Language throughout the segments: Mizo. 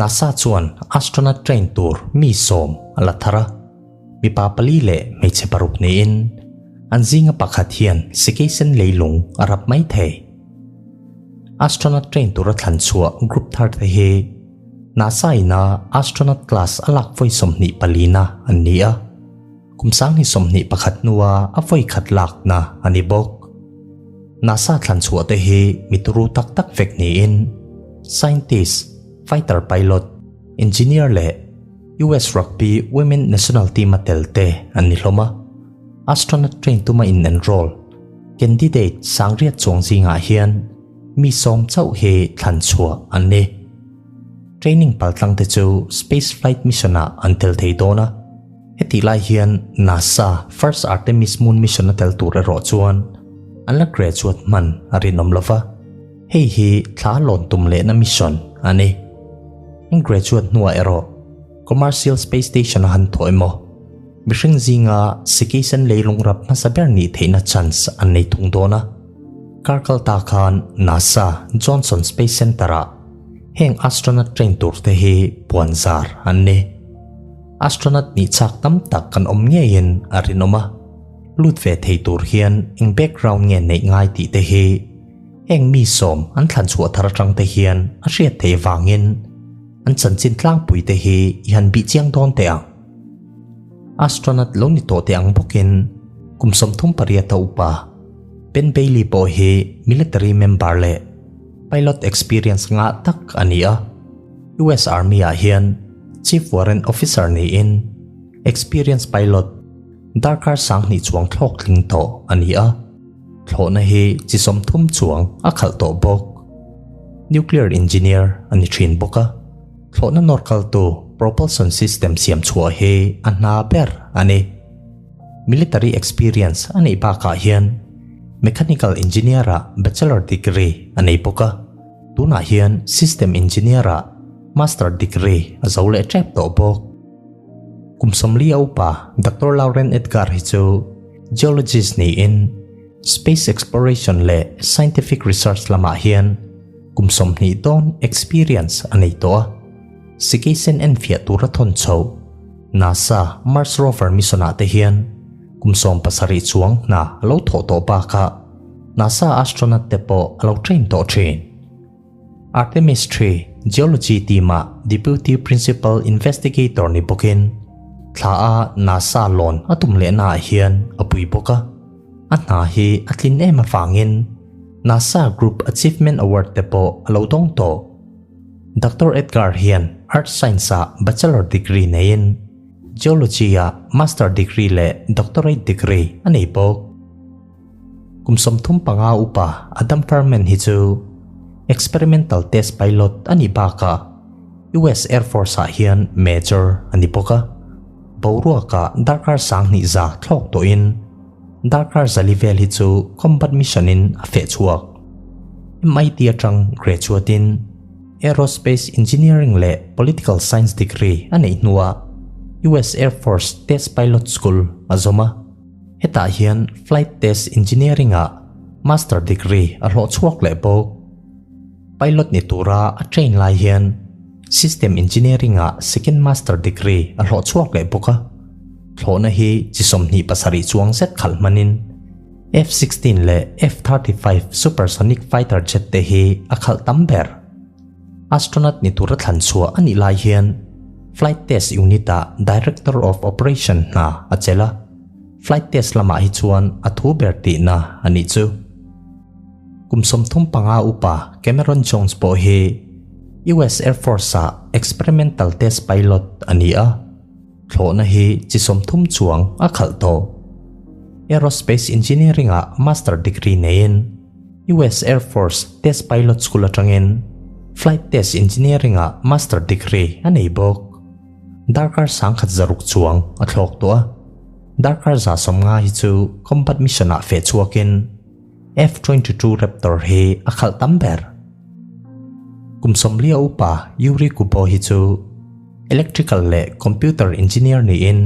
NASA chuan astronaut train tur mi sawm a la thar a, mipa pali leh hmeichhe paruk niin an zinga pakhat hian sikeisen leilung a rap mai thei. Astronaut train tura thlan chhuah group thar te hi NASA ina astronaut class a lak vawi 24 na an ni a, kum 2021 hnua a vawi khat lakna a ni bawk. NASA thlan chhuah te hi mi turu tak tak vek niin scientist, fighter pilot, engineer leh US Rugby Women National Team a tel te an ni hlawm a. Astronaut train tuma in enroll candidate sangriat chuang zingah hian mi sawm chauh hi thlan chhuah an ni. Training paltlang te chu space flight mission ah an tel thei dawn a. Hetih lai hian NASA first Artemis moon mission a tel tur erawh chuan an la graduate hman a rinawm lova. Hei hi thla lawn tum lehna mission a ni. An graduate hnuah erawh commercial space station a han thawh emaw, mihring zinga sikeisen leilung rap hmasa ber nih theihna chance an nei thung dawn a. Kar kal ta khan NASA Johnson Space Center-ah heng astronaut train tur te hi puan zar an ni. Astronaut nih chak tam tak kan awm ngeiin a rinawm a, lut ve thei tur hian eng background nge neih ngai tih te hi heng mi sawm an thlan chhuah thar atang te hian a hriat theih vangin an chanchin tlangpui te hi i han bih chiang dawn teh ang. Astronaut lo ni tawh teh ang bawkin kum 38 a upa Ben Bailey pawh hi military member leh pilot experience ngah tak a ni a. US Army ah hian Chief Warrant Officer niin experience pilot darkar 2000 chuang thlawk tling tawh a ni a. Thlawhna hi chi 30 chuang a khalh tawh bawk. Nuclear engineer a ni thin bawk a. Thlawhna nawr kaltu propulsion system siam chhuah hi a hna ber a ni. Military experience a neih bakah hian mechanical engineer ah bachelor degree a nei bawk a. Tunah hian system engineer ah master degree a zo leh tep tawh bawk. Kum 40 a upa Doctor Lauren Edgar hi chu geologist niin space exploration leh scientific research lamah hian kum 20 dawn experience a nei tawh a. Sikeisen enfiah tura thawn chho NASA Mars rover mission ah te hian kum 17 chuang hna a lo thawh tawh bakah NASA astronaut te pawh a lo train tawh thin. Artemis 3 Geology team ah Deputy Principal Investigator ni bawkin thla a NASA lawn a tum lehna ah hian a pui bawk a. A hna hi a tlin em avangin NASA Group Achievement Award te pawh a lo dawng tawh. Doctor Edgar hian Earth Science ah bachelor degree neiin Geology ah master degree leh doctorate degree a nei bawk. Kum 35 upa Adam Furman hi chu experimental test pilot a nih bakah US Air Force ah hian major a ni bawk a. Boruakah darkar 2100 thlawk tawhin darkar 400 vel hi chu combat mission in a feh chhuak. MIT atang graduate in aerospace engineering leh political science degree a neih hnuah US Air Force Test Pilot School a zawm a. Hetah hian flight test engineering ah master degree a hlawh chhuak leh bawk. Pilot ni tura a train lai hian system engineering ah second master degree a hlawh chhuak leh bawk a. Thlawhna hi chi 27 chuang zet khalh hmanin F-16 leh F-35 supersonic fighter jet te hi a khalh tam ber. Astronaut ni tura thlan chhuah a nih lai hian flight test unit ah Director of Operation hna a chelh a. Flight test lamah hi chuan a thu ber tihna a nih chu. Kum 35 upa Cameron Jones pawh hi US Air Force ah experimental test pilot a ni a. Thlawhna hi chi 30 chuang a khalh tawh. Aerospace engineering ah master degree neiin US Air Force Test Pilot School atangin flight test engineering ah master degree a nei bawk. Darkar 1600 chuang a thlawk tawh a. Darkar 150 hi chu combat mission ah feh chhuakin F-22 Raptor hi a khalh tam ber. Kum 40 upa Yuri Kubo hi chu electrical leh computer engineer niin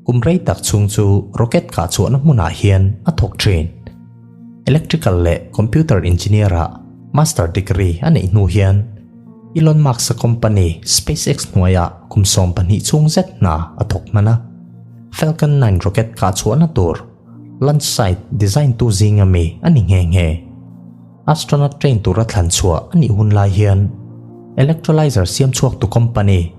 kum rei tak chhung chu rocket kah chhuahna hmunah hian a thawk thin. Electrical leh computer engineer ah master degree a neih hnu hian Elon Musk-a company SpaceX hnuaiah kum 12 chhung zet hna a thawk hman a. Falcon 9 rocket kah chhuahna tur launch site design tu zinga mi a ni nghe nghe. Astronaut train tura thlan chhuah a nih hun lai hian electrolyzer siam chhuak tu company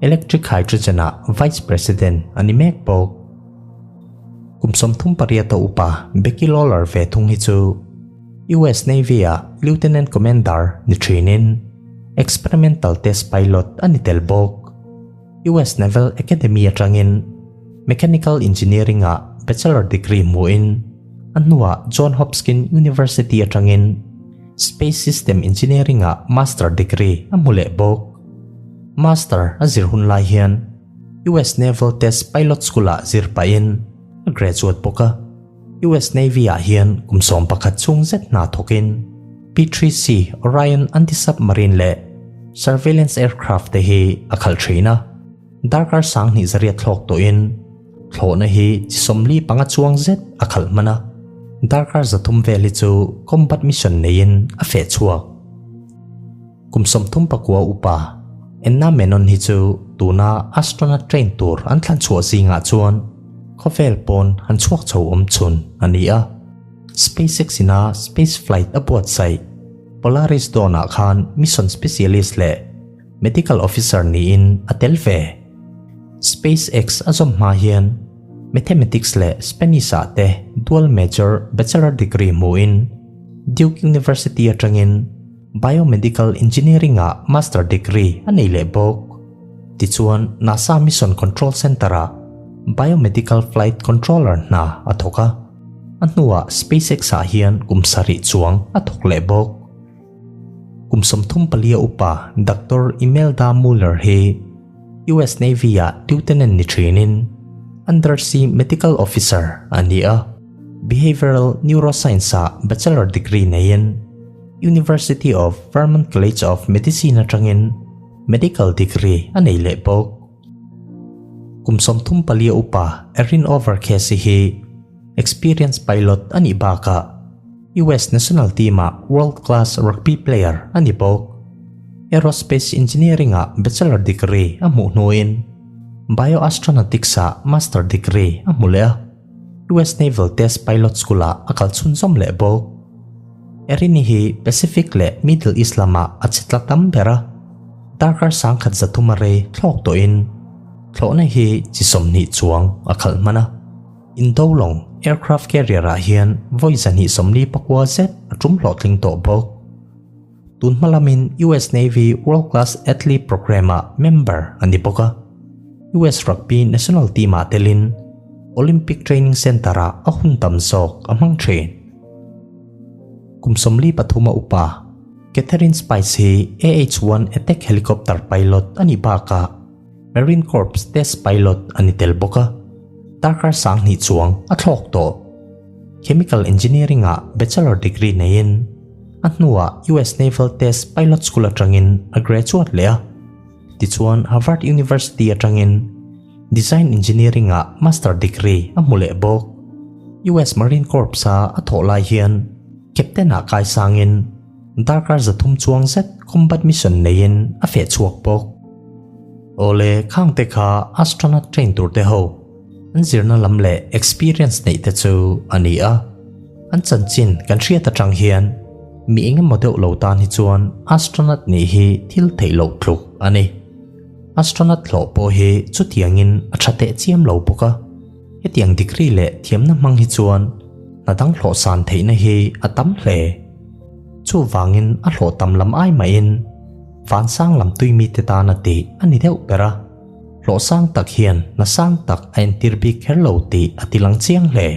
Electric Hydrogen-ah vice president a ni mek bawk. Kum 38 a upa Becky Lawler ve thung hi chu US Navy-ah Lieutenant Commander ni thinin Experimental Test Pilot a ni tel bawk. US Naval Academy atangin Mechanical Engineering-ah Bachelor degree hmuhin a hnuah John Hopkins University atangin Space System Engineering-ah Master degree a hmu leh bawk. Master a zir hun lai hian US Naval Test Pilot School-ah zir pahin a graduate bawk a. US Navy-ah hian kum 11 chhung zet hna thawkin P-3C Orion anti-submarine leh surveillance aircraft te hi a khalh thin a. Darkar 2800 thlawk tawhin thlawhna hi chi 45 chuang zet a khalh hman a. Darkar 300 vel hi chu combat mission neiin a feh chhuak. Kum 39 upa Anna Menon hi chu tuna astronaut train tur an thlan chhuah zingah chuan khawvel pawn han chhuak chho awm chhun a ni a. SpaceX ina space flight a buatsaih Polaris Dawn-ah khan mission specialist leh medical officer niin a tel ve. SpaceX a zawm hma hian Mathematics leh Spanish-ah te dual major bachelor degree hmuhin Duke University atangin Biomedical Engineering-ah master degree a nei leh bawk. Tichuan, NASA Mission Control Center-ah Biomedical Flight Controller hna a thawk a. A hnuah SpaceX-ah hian kum sarih chuang a thawk leh bawk. Kum 34 a upa Doctor Imelda Muller hi US Navy-ah Lieutenant ni thinin Undersea Medical Officer a ni a. Behavioral Neuroscience-ah bachelor degree neiin University of Vermont College of Medicine atangin medical degree a nei leh bawk. Kum 34 a upa Erin Overcase hi experienced pilot a nih bakah US national team-ah world class rugby player a ni bawk. Aerospace Engineering-ah bachelor degree a hmuh hnuin Bioastronautics-ah master degree a hmu leh a. US Naval Test Pilot School-ah a kal chhunzawm leh bawk. Erini hi Pacific leh Middle East lamah a che tla tam ber a, darkar 1300 a rei thlawk tawhin thlawhna hi chi 20 chuang a khalh hman a. Indo lawng aircraft carrier-ah hian vawi 249 zet a tum hlawhtling tawh bawk. Tun hma lamin US Navy World Class Athlete Program-ah member a ni bawk a, US Rugby National Team-ah telin Olympic Training Center-ah a hun tam zawk a hmang thin. Kum 43 a upa Catherine Spice hi AH-1 Attack Helicopter pilot a nih bakah Marine Corps test pilot a ni tel bawk a, darkar 2000 chuang a thlawk tawh. Chemical Engineering-ah bachelor degree neiin a hnuah US Naval Test Pilot School atangin a graduate leh a. Tichuan Harvard University atangin Design Engineering-ah master degree a hmu leh bawk. US Marine Corps-a a thawh lai hian Captain-ah kai sangin darkar 300 chuang zet combat mission neiin a feh chhuak bawk. Awle khang te kha astronaut train tur te ho an zirna lam leh experience neih te chu a ni a. An chanchin kan hriat atang hian mi engemaw deuh lo tan hi chuan astronaut nih hi thil theih loh tluk a ni. Astronaut hlawh pawh hi chutiangin a tha teh chiam lo bawk a. Hetiang degree leh thiamna hmang hi chuan hna dang hlawh san theihna hi a tam hle. Chuvangin a hlawh tam lam ai mahin van sang lam tui mite tan a tih a ni deuh ber a. Hlawh sang tak hian hna sang tak a entir bik kher lo tih a tilang chiang hle.